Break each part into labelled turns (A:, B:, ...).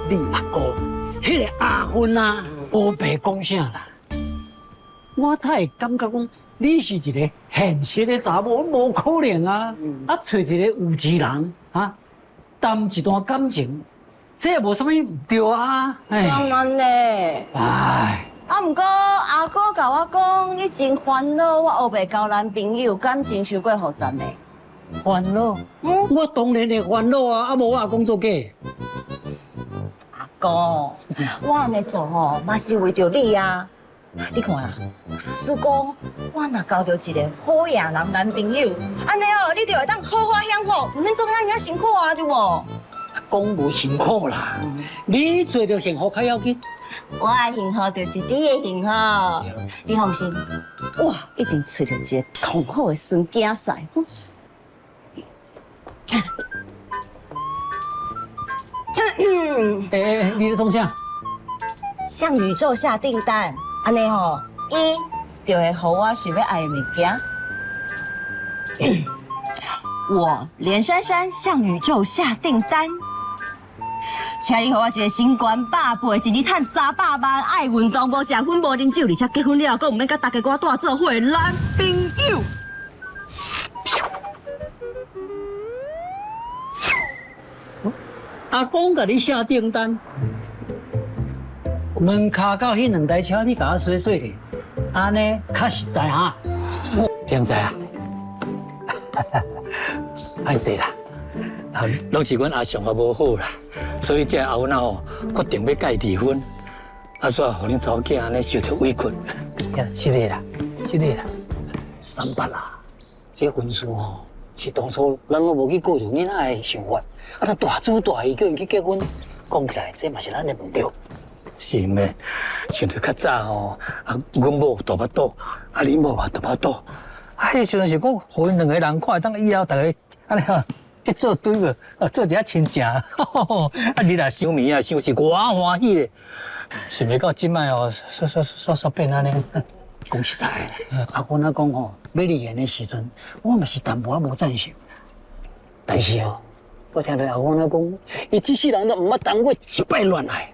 A: 你阿哥，彼个阿芬啊，烏白講啥啦？我才會感覺講，你是一個現實的查某，無可能啊！啊，揣一個有錢人啊，談一段感情，這也無啥物毋對啊！
B: 當然咧。
A: 唉，
B: 啊，毋過阿哥共我講，你真煩惱，我烏白交男朋友，感情傷過複雜呢。
A: 煩惱？嗯，我當然會煩惱啊！啊，無我阿公做假。
B: 阿公，我按呢做吼，嘛是為著你啊！你看啦，假使講我若交著一個好野人男朋友，按呢哦，你就會當好好享福，毋免做遐爾仔辛苦啊，對無？
A: 講無辛苦啦，你做著幸福較要緊。
B: 我的幸福就是你的幸福，你放心，我一定揣著一个上好的孫囝婿。
A: 欸欸，你咧創啥？
B: 向宇宙下訂單，按呢吼，伊就會予我想欲愛的物件。我連珊珊向宇宙下訂單，請你予我一個身懸百倍、一年賺300萬、愛運動、無食薰、無啉酒，而且結婚了後，閣毋免佮大家我蹛做伙的男朋友。
A: 阿公共你下訂單，門跤到彼兩台車，你共我洗洗咧，按呢較實在哈。
C: 點知啊？歹勢啦，啊，攏是阮阿祥啊無好啦，所以這阿芬仔吼決定欲共伊離婚，啊，煞予恁查某囝按呢受著委屈。失禮啦，失禮啦，三八啦，這婚事吼是當初咱攏無去顧著囡仔的想法，啊，都大主大意叫𪜶去結婚，講起來這嘛是咱的毋對。是毋？想著較早吼，啊，阮某大腹肚，啊，恁某嘛大腹肚，啊，彼時陣是講，予𪜶兩個人看會當以後逐个按呢吼，去做對無？啊，做一下親情。啊，你若想物啊，想是偌歡喜咧。想袂到這擺哦，煞煞煞煞變按呢。
A: 講實在的，阿公仔講吼，欲離緣的時陣，我嘛是淡薄仔無贊成。但是哦，我聽著阿公仔講，伊這世人都毋捌談過一擺戀愛。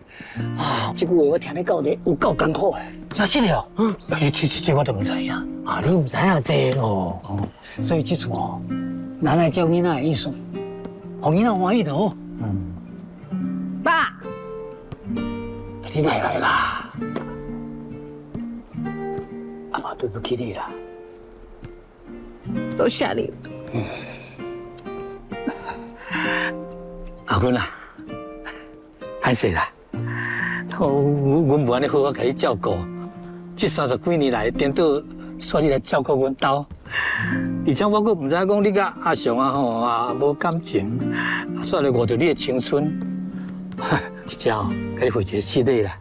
A: 啊，這句話我聽咧到底有夠艱苦的。
C: 真實的哦，嗯，這這這我都毋知影。
A: 啊，你毋知影這哦，所以這次哦，咱來照囡仔的意思，予囡仔歡喜就好。
C: 嗯。
B: 爸，
A: 你來來啦，阿媽對不起你啦。
B: 多謝你。
C: 嗯。阿芬啊，歹勢啦。阮無按呢好好共你照顧，這三十幾年來，顛倒煞你來照顧阮兜，而且我閣毋知影講你佮阿祥啊吼啊無感情，煞來誤著你的青春，這只吼，共你回一个失禮啦，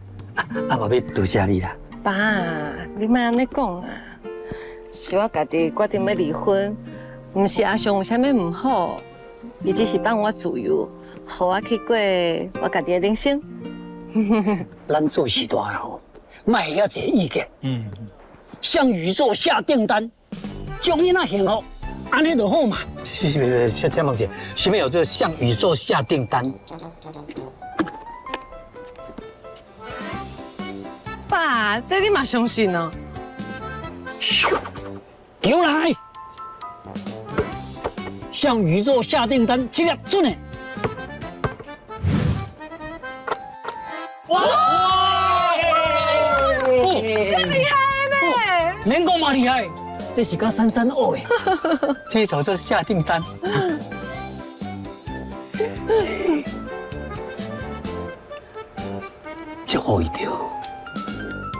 C: 啊嘛欲多謝你啦。
D: 爸，你莫按呢講啊，是我家己決定欲離婚，毋是阿祥有啥物毋好，伊只是放我自由，予我去過我家己的人生。
A: 咱做序大吼，莫遐濟意見。嗯，向宇宙下訂單，將囡仔幸福，按呢就好嘛。
C: 是是是，請問一下，啥物叫做向宇宙下訂單？
D: 爸，這你嘛相信哦？
A: 又來，向宇宙下訂單，這個準的。哇！
D: 這厲害呢！
A: 免講嘛厲害，這是佮珊珊學的。
C: 這叫做下訂單。足予伊著。